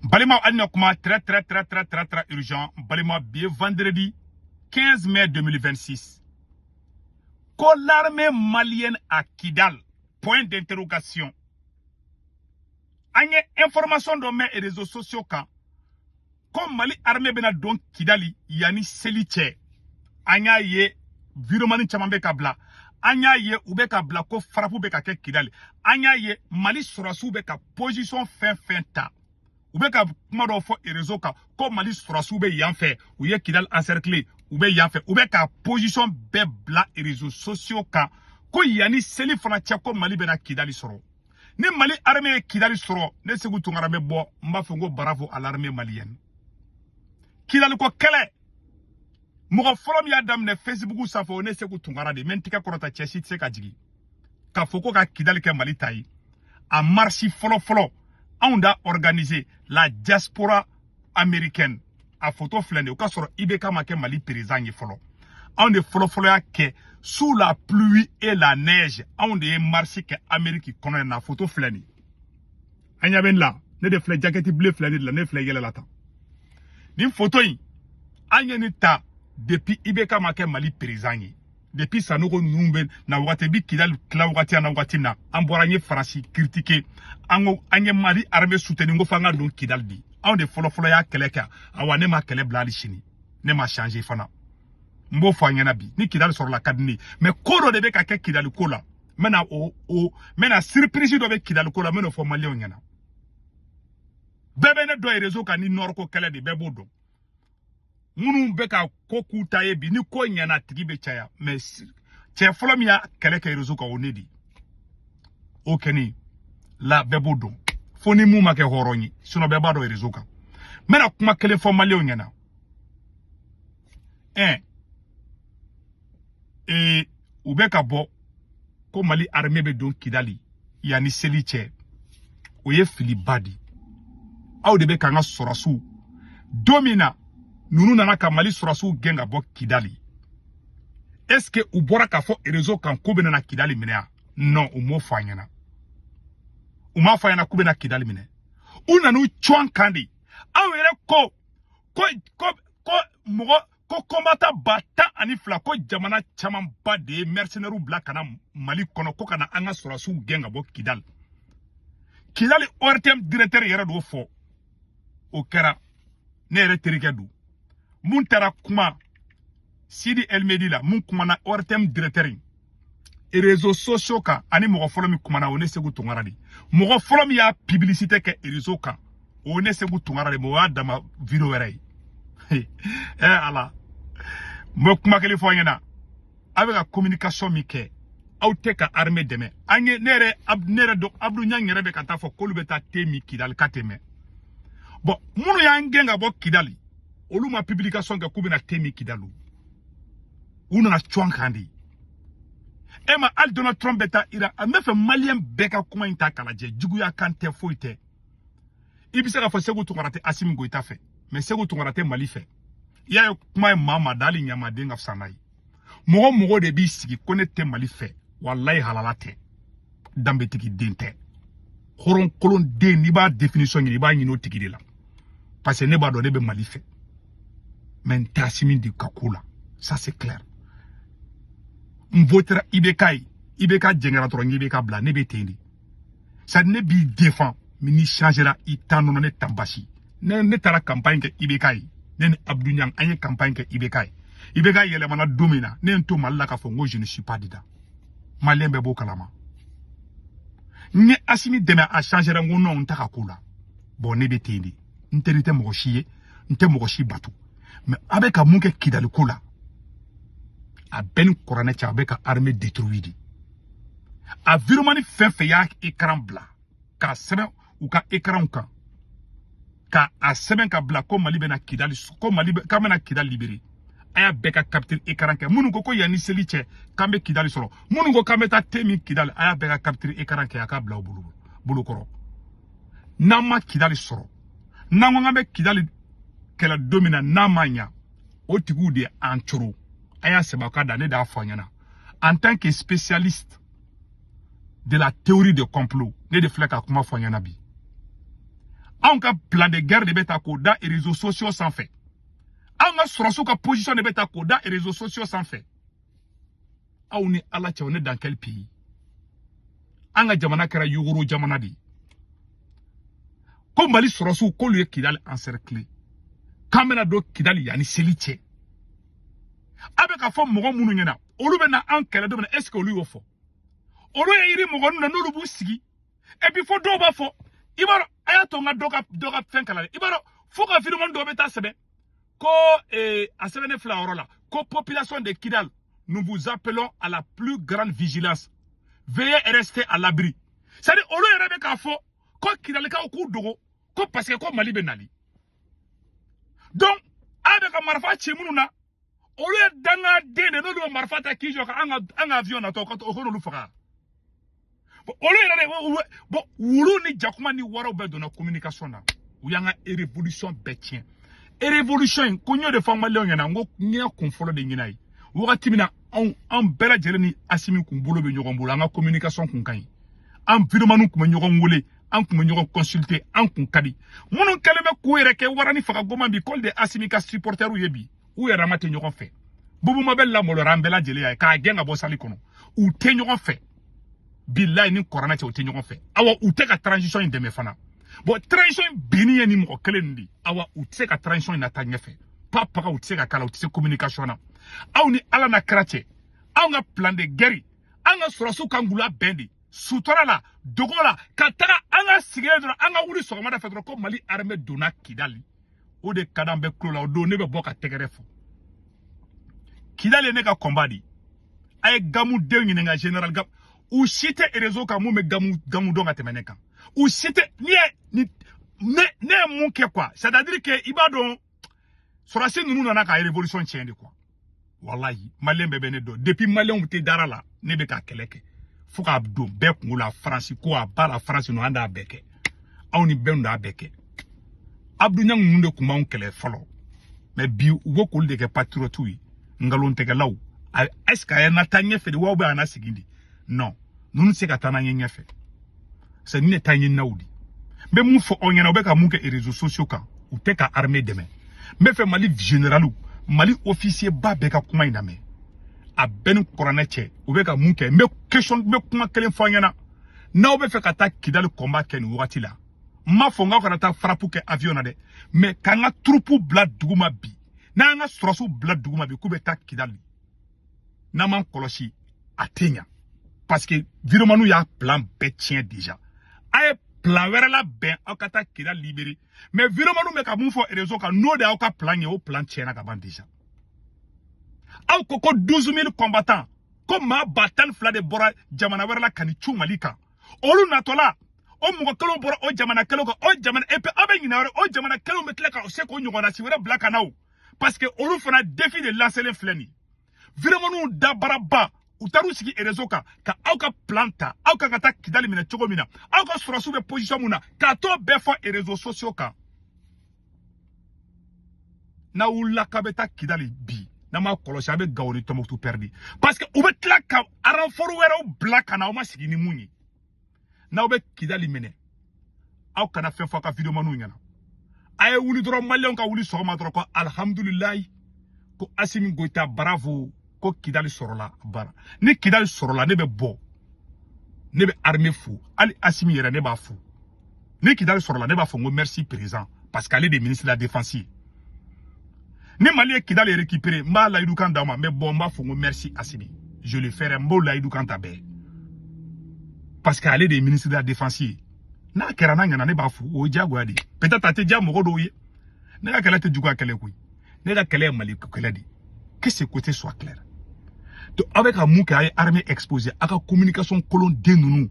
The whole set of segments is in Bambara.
Balima, hali na kuma très très très très très très urgent. Balima, bi ye vendredi 15 mai 2026. Ko l'armée malienne à Kidal? Point d'interrogation. An ye information dɔ mɛn réseaux sociaux kan ko Mali armée bɛna don Kidali yanni seli cɛ. An y'a ye, vidéoman caman bɛ ka bila. An y'a ye, u bɛ ka bila ko frappe bɛ ka kɛ Kidali. An y'a ye, Mali sɔrɔsiw bɛ ka position fɛn fɛn ta, u bɛ ka kuma dɔw fɔ réseau kan ko Mali sɔrɔsiw bɛ yan fɛ, u ye Kidali encercler, u bɛ yan fɛ, u bɛ ka position bɛɛ bila réseaux sociaux kan ko yanni seli fana cɛ, ko Mali bɛna Kidali sɔrɔ. Ni Mali armée ye Kidali sɔrɔ, ne Segu Tunkara bɛ bɔ, n b'a fɔ ko bravo à l'armée malienne. Kidali ko kɛlɛ, mɔgɔ fɔlɔ min y'a daminɛ Facebook sanfɛ, o ne Segu Tunkara de. N bɛ n tɛgɛ kɔrɔta, cɛ si tɛ se ka jigin k'a fɔ ko ka Kidali kɛ Mali ta ye. A marche fɔlɔ fɔlɔ, anw da organiser, la diaspora américaine. A photo filɛ nin ye. O ka sɔrɔ IBK ma kɛ Mali président ye fɔlɔ. Anw de fɔlɔ fɔlɔ y'a kɛ sous la pluie et la neige. Anw de ye marche kɛ Amérique kɔnɔ yan. Na photo filɛ nin ye, an ɲɛ bɛ nin la. Ne de filɛ, jaquette bleu filɛ ne de la, ne filɛ yɛlɛ la tan. Nin photo in, an ye nin ta depuis IBK ma kɛ Mali président ye, depuis Sanogo ninnu bɛ na wagati bi Kidali tila wagati na. Wagati min na an bɔra, an ye Faransi critiquer, an ko an ye Mali armée soutenir, n ko f'an ka don Kidali de. Anw de fɔlɔ fɔlɔ y'a kɛlɛ kɛ. Awa, ne ma kɛlɛ bila hali sini, ne ma changer fana. N b'o fɔ an ɲɛna bi, ni Kidali sɔrɔla ka di ne ye, mais ko dɔ de bɛ ka kɛ Kidali ko la. N bɛna o n bɛna surprise dɔ bɛ Kidali ko la, n bɛn'o fɔ Maliyɛnw ɲɛna. Bɛɛ bɛ ne dɔn réseau kan ni nord ko kɛlɛ de, bɛɛ b'o dɔn. Minnu bɛ ka ko k'u ta ye bi, ni ko ɲɛna, a tigi bɛ caya. Mais cɛ fɔlɔ min y'a kɛlɛ kɛ réseau kan, o ne de o kɛni la, bɛɛ b'o dɔn, fo ni mun ma kɛ hɔrɔn ye. Sinon bɛɛ b'a dɔn réseau kan. N bɛna kuma kelen fɔ Maliyɛnw ɲɛna. Un ee, u bɛ ka bɔ ko Mali armée bɛ don Kidali yanni seli cɛ, o ye filiba de. Aw de bɛ k'an ka sɔrɔsiw, don min na ninnu nana ka Mali sɔrɔsiw gɛn ka bɔ Kidali, est ce que u bɔra k'a fɔ réseau kan k'u bɛna na Kidali minɛ yan? Non, u m'o fɔ an ɲɛna. U m'a fɔ an ɲɛna k'u bɛna Kidali minɛ. U nan'u cɔn kan de. Aw yɛrɛ ko mɔgɔ ko combattant 12,000, ko jamana camanba de ye mercenaires bila ka na Mali kɔnɔ ko ka na an ka sɔrɔsiw gɛn ka bɔ Kidali. Kidali ORTM directeur yɛrɛ d'o fɔ. O kɛra ne yɛrɛ terikɛ don. Mun taara kuma Sidi Elmedi la, mun kumana ORTM directeur in réseaux sociaux kan, ani mɔgɔ fɔlɔ min kumana, o ne Segu Tunkara de. Mɔgɔ fɔlɔ min y'a publicité kɛ réseau kan, o ne Segu Tunkara de. Mais o y'a dama vidéo wɛrɛ ye. Ɛ ala, n bɛ kuma kelen fɔ aw ɲɛna. Aw bɛ ka communication min kɛ, aw tɛ ka armée dɛmɛ. An ye ne yɛrɛ, ne yɛrɛ dɔn, Abdou Niang yɛrɛ bɛ ka taa fɔ k'olu bɛ taa te min Kidali ka tɛmɛ. Bon, minnu y'an gɛn ka bɔ Kidali, olu ma publication kɛ k'u bɛna te min Kidali. U nana cɔn kan de. E ma hali Donald Trump bɛ taa Iran. N bɛ fɛ Maliyɛn bɛɛ ka kuma in ta k'a lajɛ. Juguya kan tɛ, foyi tɛ. I bɛ se k'a fɔ Segu Tunkara tɛ Asimi Goyita fɛ, mais Segu Tunkara tɛ Mali fɛ. I y'a ye, kuma ye maa maa da, hali ɲamaden ka fisa n'a ye. Mɔgɔ mɔgɔ de b'i sigi ko ne tɛ Mali fɛ, walayi halala tɛ, danbetigi den tɛ, hɔrɔnkolon den. N'i b'a définition ɲini, i b'a ɲini o tigi de la, parce que ne b'a dɔn ne bɛ Mali fɛ, mais n tɛ Asimi de ka ko la, ça c'est clair. N votera IBK ye, IBK jɛngɛra dɔrɔn, n IBK bila, ne bɛ ten de. C'est à dire ne b'i défend, mais n'i changera i tan nɔnɔ, ne tan basi. Ne taara campagne kɛ IBK ye, ne ni Abdou Niang, an ye campagne kɛ IBK ye. IBK yɛlɛmana don min na, ne ye n to Mali la k'a fɔ n ko je ne suis pas dedans. Maliyɛn bɛɛ b'o kalama. N ye Asimi dɛmɛ, a changera, n ko non, n t'a ka ko la. Bon, ne bɛ ten de. N teri tɛ mɔgɔ si ye, n tɛ mɔgɔ si bato. Mais a bɛ ka mun kɛ Kidali ko la, a bɛɛ ni kuranɛ cɛ, a bɛ ka armée détruire de. A vidéoman fɛn fɛn y'a écran bila k'a sɛbɛn u ka écran kan, ka a sɛbɛn ka bila ko Mali bɛna Kidali, ko Mali bɛ k'an bɛna Kidali libérer, a y'a bɛɛ ka capture écran kɛ. Minnu ko ko yanni seli cɛ k'an bɛ Kidali sɔrɔ, minnu ko k'an bɛ taa te min Kidali, a y'a bɛɛ ka capture écran kɛ, a k'a bila u bolo bolo kɔrɔ. N'an ma Kidali sɔrɔ, n'an ko k'an bɛ Kidali kɛlɛ don min na, n'a ma ɲa, o tigiw de y'an coro. A y'a sɛbɛn ka da, ne de y'a fɔ a ɲɛna en tant que spécialiste de la théorie de complot. Ne de filɛ ka kuma fɔ a ɲɛna bi. Anw ka plan de guerre de bɛ ta k'o da réseaux sociaux sanfɛ. Anw ka sɔrɔsiw ka position de bɛ ta k'o da réseaux sociaux sanfɛ. Aw ni Ala cɛ, on est dans quel pays? An ka jamana kɛra yogoro jamana de ye. Ko Mali sɔrɔsiw k'olu ye Kidali encercler, k'an bɛna don Kidali yanni seli cɛ. A bɛ ka fɔ mɔgɔ minnu ɲɛna, olu bɛ na an kɛlɛ don min na, est ce que olu y'o fɔ? Olu ye yiri mɔgɔ ninnu na, n'olu b'u sigi, et puis fo dɔw b'a fɔ, i b'a dɔn, a y'a to n ka dɔ ka fɛn kalan dɛ. I b'a dɔn, fo ka vidéo dɔ bɛ taa sɛbɛn ko a sɛbɛnnen filɛ a yɔrɔ la ko: "Population de Kidal, nous vous appelons à la plus grande vigilance, veuillez rester à l'abri." C'est à dire, olu yɛrɛ bɛ k'a fɔ ko Kidalikaw k'u dogo, ko parce que ko Mali bɛ nali. Donc a bɛ ka marifa ci minnu na, olu ye dangaden de, n'olu bɛ marifa ta k'i jɔ ka an ka avion natɔ o ko n'olu faga. Bon, olu yɛrɛ de, bon, wulu ni jakuma ni waraw bɛɛ donna communication na, u y'an ka révolution bɛɛ tiɲɛ. Révolution in ko n y'o de fɔ maliyɛnw ɲɛna, n ko n y'a kun fɔlɔ de ɲin'a ye. Wagati min na anw an bɛɛ lajɛlen ni Asimi kun bolo bɛ ɲɔgɔn bolo, an ka communication kun ka ɲi, an vidéomanw kun bɛ ɲɔgɔn wele, an kun bɛ ɲɔgɔn consulter, an kun ka di. Minnu kɛlen bɛ k'u yɛrɛ kɛ wara ni fagagoma bi, k'olu de Asimi ka supporterw ye bi, u yɛrɛ ma tɛ ɲɔgɔn fɛ. Bubuma bɛ lamaloyara an bɛɛ lajɛlen y'a ye k'a gɛn ka bɔ sali kɔnɔ. U tɛ ɲɔgɔn fɛ, bilayi, ni kɔrɔnɛ cɛ, u tɛ ɲɔgɔn fɛ. Awa, u tɛ ka transition in dɛmɛ fana. Bon, transition in binni ye ni mɔgɔ kelen nin de ye. Awa, u tɛ se ka transition in nata ɲɛfɛ pa paga, u tɛ se ka k'a la, u tɛ se communication na. Aw ni Ala na kɛra cɛ, anw ka plan de guerre, an ka sɔrɔsiw kan k'u labɛn de sutura la, dogo la, ka taga an ka sigilen dɔrɔn, an ka wuli sɔgɔmada fɛ dɔrɔn ko Mali armée donna Kidali. O de ka d'an bɛɛ tulo la. O don ne bɛ bɔ ka tɛgɛrɛ fɔ. Kidali ye ne ka combat de ye. A ye Gamu den ɲininka, général Gamu, u si tɛ réseau kan mun bɛ Gamu Gamu dɔn ka tɛmɛ ne kan. U si tɛ. N'i ye ni ne ne ye mun kɛ quoi, c'est à dire que i b'a dɔn, sɔrɔsi ninnu nana ka révolution tiɲɛ de quoi. Walahi, maliyɛn bɛɛ bɛ ne dɔn. Depuis maliyɛnw tɛ dara la, ne bɛ ka kɛlɛ kɛ fo k'a don bɛɛ kunkolo la. Faransi ko a ba la, Faransi ninnu, an t'a bɛɛ kɛ, aw ni bɛɛ t'a bɛɛ kɛ. Abdou Niang ninnu de tun b'anw kɛlɛ fɔlɔ, mais bi u ko k'olu de kɛ patriotes ye, nkalontigɛlaw. Est ce que a ye na taa ɲɛfɛ de wa, ou bien a na segin de? Non, ninnu tɛ se ka taa n'an ye ɲɛfɛ. C'est ni ne taa ɲininaw de. N bɛ mun fɔ aw ɲɛna? U bɛ ka mun kɛ réseaux sociaux kan? U tɛ ka armée dɛmɛ. N bɛ fɛ Mali généraliw, Mali officier ba bɛɛ ka kuma in lamɛn. A bɛɛ ni kuranɛ cɛ, u bɛ ka mun kɛ? N bɛ question, n bɛ kuma kelen fɔ aw ɲɛna. N'aw bɛ fɛ ka taa Kidali combat kɛ nin wagati la, n m'a fɔ n k'aw kana taa frappe kɛ avion na dɛ, mais k'an ka troupe bila duguma bi, n'an ka sɔrɔsiw bila duguma bi k'u bɛ taa Kidali, n'an m'an kɔlɔsi, a tɛ ɲa, parce que vidéomanw y'a plan bɛɛ tiɲɛ déjà. A ye plan wɛrɛ labɛn, aw ka taa Kidali libérer, mais vidéomanw bɛ ka mun fɔ réseau kan, n'o de y'aw ka plan ye, o plan tiɲɛna ka ban déjà. Aw ko ko 12 000 combattants, ko maa 12 000 de bɔra jamana wɛrɛ la ka ni cu Mali kan. Olu natɔla, o mɔgɔ kelenw bɔra o jamana kelenw kan, o jamana, et puis aw bɛ ɲinɛ wɛrɛ, o jamana kelenw bɛ tila ka se k'o ɲɔgɔnna si wɛrɛ bila ka na o, parce que olu fana défi de lancelen filɛ nin ye. Vidéomanw dabaraba, u taar'u sigi réseau kan ka aw ka plan ta, aw kan ka taa Kidali minɛ cogo min na, aw ka sɔrɔsiw bɛ position mun na, k'a t'o bɛɛ fɔ réseaux sociaux kan. N'aw wulila k'a bɛ taa Kidali bi, n'an m'a kɔlɔsi, a bɛ Gawo ni Tɔnbukutu perdu, parce que u bɛ tila ka renfort wɛrɛw bila ka na, aw ma sigi ni mun ye. N'aw bɛ Kidali minɛ, aw kana fɛn fɔ aw ka vidéomanw ɲɛna. A ye wuli dɔrɔn, maliyɛnw ka wuli sɔgɔma dɔrɔn ko alihamudulilayi, ko Asimi Goyita bravo, ko Kidali sɔrɔla bara. Ni Kidali sɔrɔla, ne bɛ bɔ, ne bɛ armée fo, hali Asimi yɛrɛ ne b'a fo. Ni Kidali sɔrɔla, ne b'a fɔ n ko merci président, parce que ale de ye ministre de la défense ye. Ni Mali ye Kidali récupéré, n b'a layidu kan d'aw ma, n bɛ bɔ, n b'a fɔ n ko merci Asimi, je le ferai, n b'o layidu kan ta bɛɛ, parce que ale de ye ministre de la défense ye. N'a kɛra, n'a ɲɛna, ne b'a fo, o ye diyagoya de ye. Peut-être a tɛ diya mɔgɔ dɔw ye. Ne ka kɛlɛ tɛ juguya kɛlɛ koyi, ne ka kɛlɛ ye Mali kɛlɛ de ye. Que ce côté soit clair. Donc aw bɛ ka mun kɛ? A ye armée exposé, aw ka communication kolon den ninnu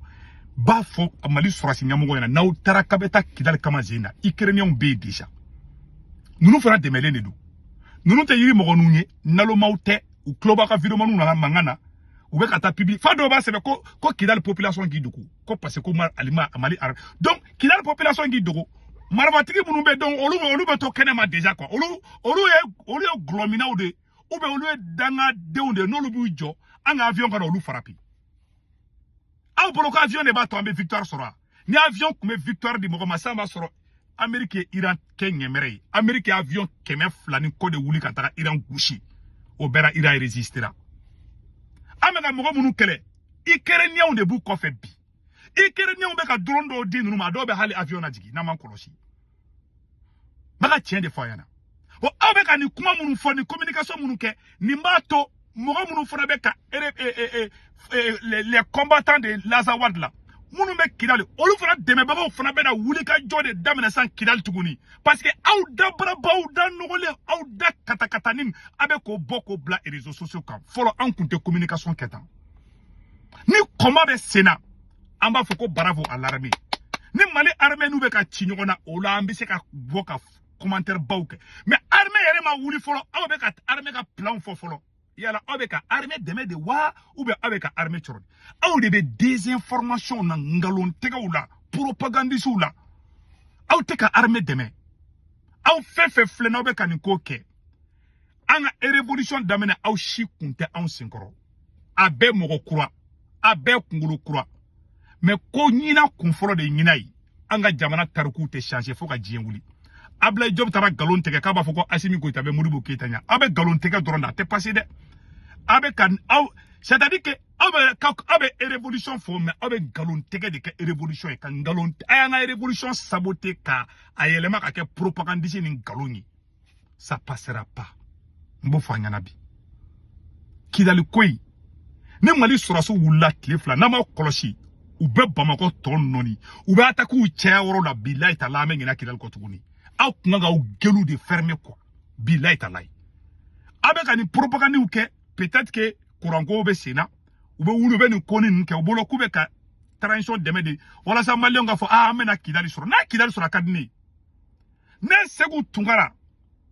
b'a fɔ Mali sɔrɔsi ɲɛmɔgɔ ɲɛna. N'aw taara k'a bɛ taa Kidali kama zen na, Ukrainiens bɛ yen déjà, ninnu fana dɛmɛlen de don. Ninnu tɛ yiri mɔgɔ ninnu ye, nalomaw tɛ. U tulo b'a ka vidéomanw nana mankan na, u bɛ ka taa public fa dɔw b'a sɛbɛn ko Kidali population k'i dogo, ko parce que ko Mali donc Kidali population k'i dogo. Marifatigi minnu bɛ, donc olu bɛ to kɛnɛma déjà quoi. Olu ye gulɔminaw de, ou bien olu ye dangadenw de ye, n'olu b'u jɔ an ka avion ka na olu frapper. Aw bolo ko avion de b'a to an bɛ victoire sɔrɔ wa? Ni avion tun bɛ victoire di mɔgɔ ma, sisan b'a sɔrɔ Amérique ye Iran kɛ ɲɛmɛrɛ ye. Amérique ye avion 200 ni kɔ de wuli ka taga Iran gosi. O bɛɛ la, Iran résistera. An bɛ ka mɔgɔ minnu kɛlɛ, Ukrainiens de b'u kɔfɛ bi. Ukrainiens bɛ ka drone dɔw di ninnu ma, a dɔw bɛ hali avion lajigin n'an m'an kɔlɔsi. N bɛ ka tiɲɛ de fɔ a ɲɛna. Bon, aw bɛ ka nin kuma minnu fɔ, nin communication minnu kɛ, nin b'a to mɔgɔ minnu fana bɛ ka les combattants de l'Azawad la, minnu bɛ Kidali, olu fana dɛmɛbagaw fana bɛna wuli ka jɔ de daminɛ sisan Kidali tuguni, parce que aw da barabaw da nɔgɔlen, aw da katakatanin, a bɛ k'o bɔ k'o bila réseaux sociaux kan. Fɔlɔ, an tun tɛ communication kɛ tan. Ni combat bɛ sen na, an b'a fɔ ko bravo à l'armée. Ni Mali armée n'u bɛ ka ci ɲɔgɔn na, o la an bɛ se ka bɔ ka commentaire baw kɛ. Mais armée yɛrɛ ma wuli fɔlɔ, aw bɛ ka armée ka plan fɔ fɔlɔ. Yala aw bɛ ka armée dɛmɛ de wa, ou bien aw bɛ ka armée cɔrɔ? Aw de bɛ désinformation na, nkalontigɛw la, propagandistes la. Aw tɛ ka armée dɛmɛ. Aw fɛn fɛn filɛ, n'aw bɛ ka nin ko kɛ, an ka révolution daminɛ, aw si kun tɛ anw senkɔrɔ. A bɛɛ mɔgɔ kura, a bɛɛ kunkolo kura. Mais ko ɲina kun fɔlɔ de ye ɲina ye. An ka jamana tarikuw tɛ changer fo ka diɲɛ wuli. Ablaye Diop taara nkalon tigɛ k'a b'a fɔ ko Assimi Goïta bɛ Modibo Keïta ɲɛ. Aw bɛ nkalon tigɛ dɔrɔn de, a tɛ passer dɛ. Aw bɛ ka aw, c'est à dire que aw bɛ révolution fɔ, mais aw bɛ nkalon tigɛ de kɛ révolution ye, ka nkalon, a y'an ka révolution saboter ka a yɛlɛma ka kɛ propagandiste ni nkalon ye. Ça passera pas. N b'o fɔ a ɲɛna bi. Kidali ko in, ni Mali sɔrɔsiw wulila tile 2, n'an m'aw kɔlɔsi, u bɛ Bamakɔ tɔ nɔni, u bɛ attaquew caya yɔrɔ la. Bilayi ta la, an bɛ ɲinɛ Kidali kɔ tuguni. Aw kun kan k'aw gueulew de fermer quoi. Bilayi ta la, aw bɛ ka nin propagandew kɛ. Peut-être que kuranko bɛ sen na, u bɛ wuli, u bɛ nin ko ni ninnu kɛ u bolo k'u bɛ ka transition dɛmɛ de walasa Maliyɛnw ka fɔ: aa, an bɛna Kidali sɔrɔ. N'a ye Kidali sɔrɔ, a ka di ne ye. Ne Segu Tunkara,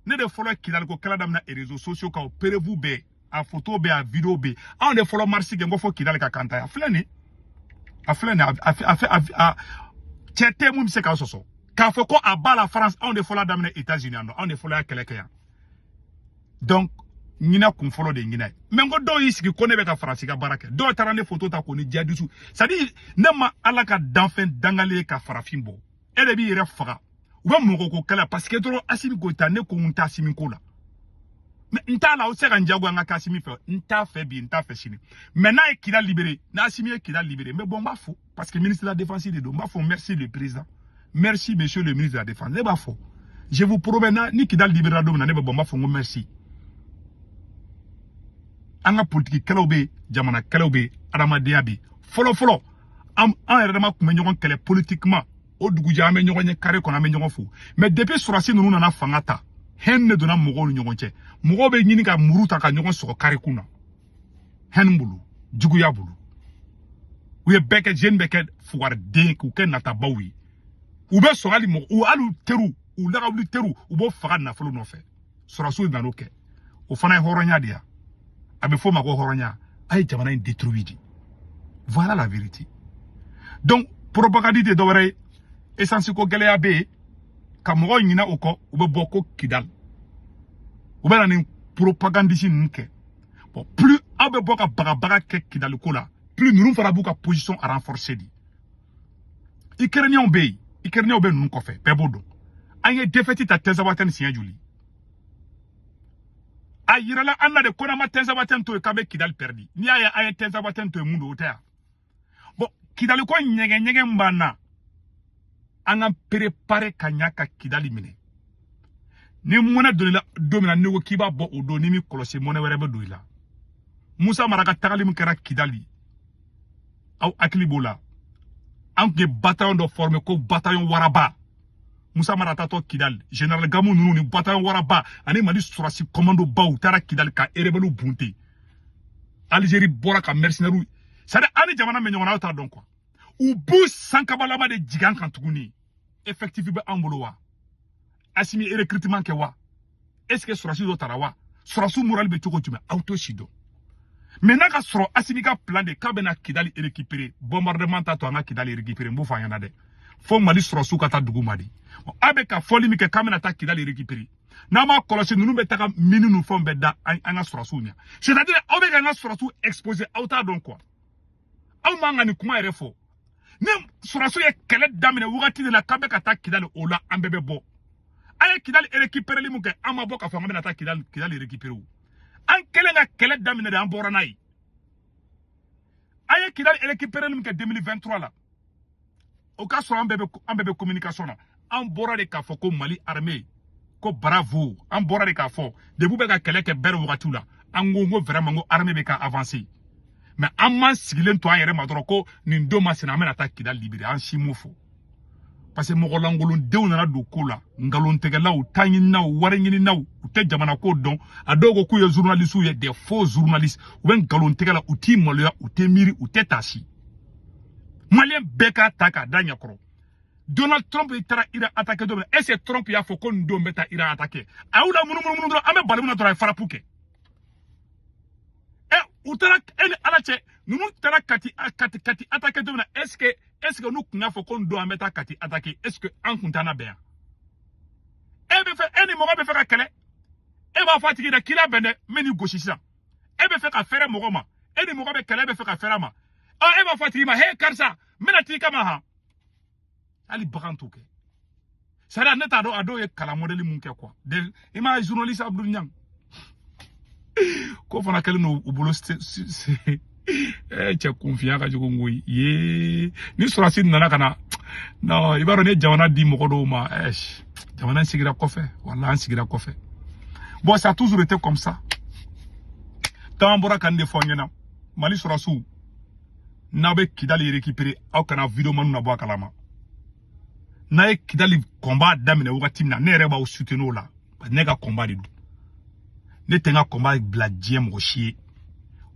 ne de fɔlɔ ye Kidali ko kɛlɛ daminɛ réseaux sociaux kan. O preuve bɛɛ, a photo bɛ, a vidéo bɛ. Anw de fɔlɔ marche kɛ n ko fɔ Kidali ka kan ta ye. A filɛ nin, a filɛ nin, a cɛ tɛ mun bɛ se k'a sɔsɔ k'a fɔ ko a ba la France. Anw de fɔlɔ daminɛ États-Unis yan nɔ, anw de fɔlɔ y'a kɛlɛ kɛ yan. Donc ɲinɛ kun fɔlɔ de ye ɲinɛ ye. Mais n ko dɔw y'i sigi ko ne bɛ ka Faransi ka baara kɛ. Dɔw taara ne photo ta k'o ni jihadistes. C'est à dire, ne ma Ala ka danfɛn dangalen ye ka farafin bɔ. E de b'i yɛrɛ faga, u bɛ mɔgɔ ko kɛlɛ parce que dɔrɔn Assimi Goïta. Ne ko n tɛ Assimi ko la, mais n t'a la. O tɛ se ka n diyagoya n ka kɛ Assimi fɛ. N t'a fɛ bi, n t'a fɛ sini. Mais n'a ye Kidal libéré, n'Assimi ye Kidal libéré, n bɛ bɔ, n b'a fɔ, parce que ministre de la Défense de don. N b'a fɔ: merci le président, merci monsieur le ministre de la Défense. Ne b'a fɔ, je vous promets, na ni Kidal libéré don min na, ne bɛ bɔ, n b'a fɔ n ko merci. An ka politiki kɛlɛw bɛ yen, jamana kɛlɛw bɛ yen, adamadenya bɛ yen. Fɔlɔ fɔlɔ, an yɛrɛ dama tun bɛ ɲɔgɔn kɛlɛ politiquement, o dugujɛ an bɛ ɲɔgɔn ye carré kɔnɔ, an bɛ ɲɔgɔn fo. Mais depuis sɔrɔsi ninnu nana fanga ta, haine de donna mɔgɔw ni ɲɔgɔn cɛ. Mɔgɔw bɛ ɲini ka muru ta ka ɲɔgɔn sɔgɔ carré kun na. Haine bolo, juguya bolo, u ye bɛɛ kɛ jeune bɛ kɛ fugariden, k'u kɛ natabaw ye. U bɛ sɔn hali mɔgɔ u, hali u teriw, u lagawuli teriw, u b'o faga nafolo nɔfɛ. Sɔrɔsiw nan'o kɛ, o fana ye hɔrɔnya de ye. A bɛ f'o ma ko hɔrɔnya. A ye jamana in détruire de. Voilà la vérité. Donc propagande tɛ dɔwɛrɛ ye. Essence ko gɛlɛya bɛ yen ka mɔgɔw ɲinɛ o kɔ, u bɛ bɔ ko Kidal, u bɛ na nin propagandiste ninnu kɛ. Bon, plus aw bɛ bɔ ka bagabaga kɛ Kidali ko la, plus ninnu fana b'u ka position renforcer de. Ukrainiens bɛ yen, Ukrainiens bɛ ninnu kɔfɛ, bɛɛ b'o dɔn. An ye défaite ta Tinzawatène siɲɛ joli? A yirala an na de ko n'an ma Tinzawatène to yen, k'an bɛ Kidali perdu. N'i y'a ye an ye Tinzawatène to yen, mun don? O tɛ yan. Bon, Kidali ko ɲɛgɛn ɲɛgɛn b'an na, an ka préparer ka ɲa ka Kidali minɛ. Ni mɔnɛ donna don min na, n'i ko k'i b'a bɔ o don, n'i m'i kɔlɔsi, mɔnɛ wɛrɛ bɛ don i la. Musa Mara ka tagali min kɛra Kidali, aw hakili b'o la. An tun ye bataillon dɔ former ko bataillon Waraba. Musa Mara tatɔ Kidali, général Gamu ninnu ni bataillon Waraba ani Mali sɔrɔsi commando baw taara Kidali ka rebelle bunte. Algérie bɔra ka mercenaires, c'est à dire an ni jamana min ɲɔgɔn na, aw t'a dɔn quoi. U b'u sankabalama de jigin an kan tuguni. Effectif bɛ an bolo wa? Assimi ye recrutement kɛ wa? Est ce que sɔrɔsi dɔ tara wa? Sɔrɔsiw moral bɛ cogo jumɛn? Aw t'o si dɔn. Mais n'a ka sɔrɔ Assimi ka plan de k'a bɛna Kidali récupérer, bombardement t'a to an ka Kidali récupérer. N b'o fɔ an ɲɛna dɛ, fo Mali sɔrɔsiw ka taa dugu ma de. A bɛ ka fɔli min kɛ k'an bɛna taa Kidali récupérer, n'an m'a kɔlɔsi, ninnu bɛ taga mine ninnu fɛnw bɛɛ da an ka sɔrɔsiw ɲɛ. C'est à dire, aw bɛ k'an ka sɔrɔsiw exposer, aw t'a dɔn quoi. Aw man ka nin kuma yɛrɛ fɔ. Ni sɔrɔsiw ye kɛlɛ daminɛ wagati de la k'an bɛ ka taa Kidali, o la an bɛɛ bɛ bɔ. An ye Kidali récupéreli mun kɛ, an ma bɔ k'a fɔ an bɛna taa Kidali récupérer o. An kɛlen ka kɛlɛ daminɛ de, an bɔra n'a ye. An ye Kidali récupéreli mun kɛ 2023 la, o ka sɔrɔ an bɛɛ bɛ communication na. An bɔra de k'a fɔ ko Mali armée ko bravo. An bɔra de k'a fɔ depuis bɛ ka kɛlɛ kɛ bɛrɛ wagatiw la, an ko vraiment ko armée bɛ ka avancer. Mais an m'an sigilen to an yɛrɛ ma dɔrɔn ko nin don ma sena, an bɛna taa Kidali libérer. An si m'o fɔ parce que mɔgɔlankolondenw nana don ko la, nkalontigɛlaw, taɲininaw, wariɲininaw, u tɛ jamana ko dɔn. A dɔw ko k'u ye journalistes ye, des faux journalistes. U bɛ nkalontigɛ la, u t'i maloya, u tɛ miiri, u tɛ taasi. Maliyɛn bɛɛ k'a ta k'a da ɲɛkɔrɔ. Donald Trump taara Iran attaquer don min na, est ce que Trump y'a fɔ ko nin don bɛ taa Iran attaquer? A y'u la munumunu dɔrɔn, an bɛ bali mun na dɔrɔn, a ye frappe kɛ. Ɛ, u taara, e ni Ala cɛ, ninnu taara Kati attaquer don min na, est ce que n'u tun y'a fɔ ko nin don an bɛ taa Kati attaquer, est ce que an kun t'an labɛn yan? E bɛ fɛ, e ni mɔgɔ bɛ fɛ ka kɛlɛ, e b'a fɔ a tigi dɛ k'i labɛn dɛ, n bɛ n'i gosi sisan. E bɛ fɛ ka fɛrɛ mɔgɔ ma, e ni mɔgɔ bɛ kɛlɛ, e bɛ fɛ ka fɛrɛ a ma, ɔ, e b'a fɔ a tigi ma: he karisa, n bɛna t'i kama han. Hali bagan t'o kɛ. C'est à dire, ne t'a dɔn a dɔw ye kalan modèle mun kɛ quoi. De i m'a ye, journaliste Abdou Niang ko fana kɛlen don u bolo. Cɛ kunfinya ka jugu koyi ye. Ni sɔrɔsi nana ka na, non, i b'a dɔn ne jamana di mɔgɔ dɔw ma, jamana in sigira kɔfɛ, wala an sigira kɔfɛ. Bon, ça a toujours été comme ça. Caman bɔra ka nin de fɔ an ɲɛna. Mali sɔrɔsiw, n'aw bɛ Kidali récupérer, aw kana vidéo manu na bɔ a kalama. N'a ye Kidali combat daminɛ wagati min na, ne yɛrɛ b'aw soutenir o la. Ne ka combat de don, ne tɛ n ka combat bila diɲɛ mɔgɔ si ye.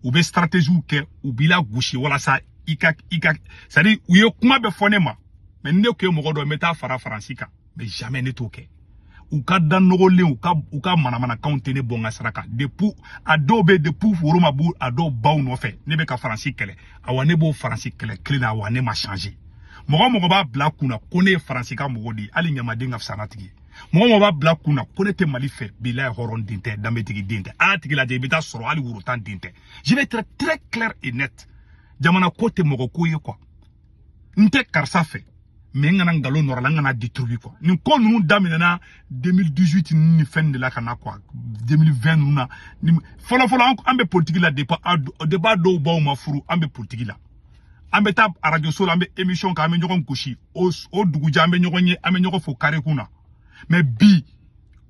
U bɛ stratégie kɛ, u b'i la gosi walasa i ka, c'est à dire, u ye kuma bɛɛ fɔ ne ma, mais ni ne kun ye mɔgɔ dɔ ye, n bɛ taa fara Faransi kan, mais jamais ne t'o kɛ. U ka da nɔgɔlen, u ka manamanakanw tɛ ne bɔ n ka sira kan. Depuis a dɔw bɛ, depuis woro ma b'u a dɔw baw nɔfɛ, ne bɛ ka Faransi kɛlɛ. Awa, ne b'o Faransi kɛlɛ kelen na. Awa, ne ma changer. Mɔgɔ mɔgɔ b'a bila kunna ko ne ye Faransi ka mɔgɔ de ye, hali ɲamaden ka fisa n'a tigi ye. Mɔgɔ mɔgɔ b'a bila kunna ko ne tɛ Mali fɛ, bilayi, hɔrɔn den tɛ, danbetigi den tɛ. A y'a tigi lajɛ, i bɛ taa sɔrɔ hali worotan den tɛ. Je vais être très clair et net. Jamana ko tɛ mɔgɔ ko ye quoi. N tɛ karisa fɛ, mais n kana nkalon nɔrɔ la, n kana détruire quoi. Nin ko ninnu daminɛna 2018 ni fɛn de la ka na quoi, 2020 ninnu na. Ni fɔlɔ fɔlɔ, an bɛ politique la depuis a dɔw baw ma furu, an bɛ politique la. An bɛ taa arajo so la, an bɛ émission kɛ, an bɛ ɲɔgɔn gosi, o dugujɛ an bɛ ɲɔgɔn ye, an bɛ ɲɔgɔn fo carré kun na. Mais bi,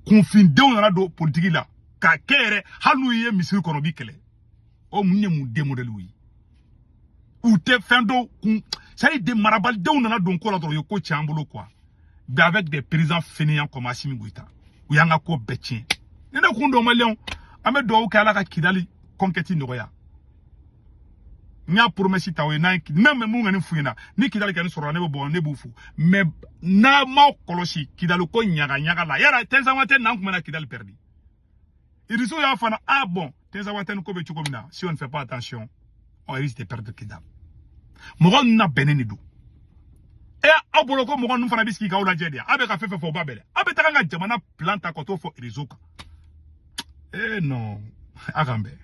kunfindenw nana don politique la k'a kɛ yɛrɛ, hali n'u ye misiri kɔnɔ, u b'i kɛlɛ. O mun ye mun den modèle ye? U tɛ fɛn dɔw kun, c'est à dire de marabalidenw nana don ko la dɔrɔn, u ye ko tiɲɛ an bolo quoi. Mais avec des présidents fainéants comme Assimi Goïta, u y'an ka ko bɛɛ tiɲɛ. Ni ne kun don, maliyɛnw, an bɛ dugawu kɛ Ala ka Kidali conquête nɔgɔya. N y'a promesse ta o ye, n'a ye même mun ka nin f'u ɲɛna, ni Kidali kɛ nin sɔrɔla, ne bɛ bɔ, ne b'u fo. Mais n'a m'aw kɔlɔsi Kidali ko ɲaga ɲaga la, yala Tinzawatène n'an kun bɛna Kidali perdu. Irisiw y'a fana, ah bon, Tinzawatène ko bɛ cogo min na, si on ne fait pas attention, on risque de perdre Kidal. Mɔgɔ ninnu na bɛnnen de don. E aw bolo ko mɔgɔ ninnu fana bɛ sigi k'aw lajɛ de, aw bɛ ka fɛn fɛn fɔ, o b'a bɛɛ dɛ. Aw bɛ taga an ka jamana plan ta ka t'o fɔ réseau kan. Eh non, a k'an bɛn.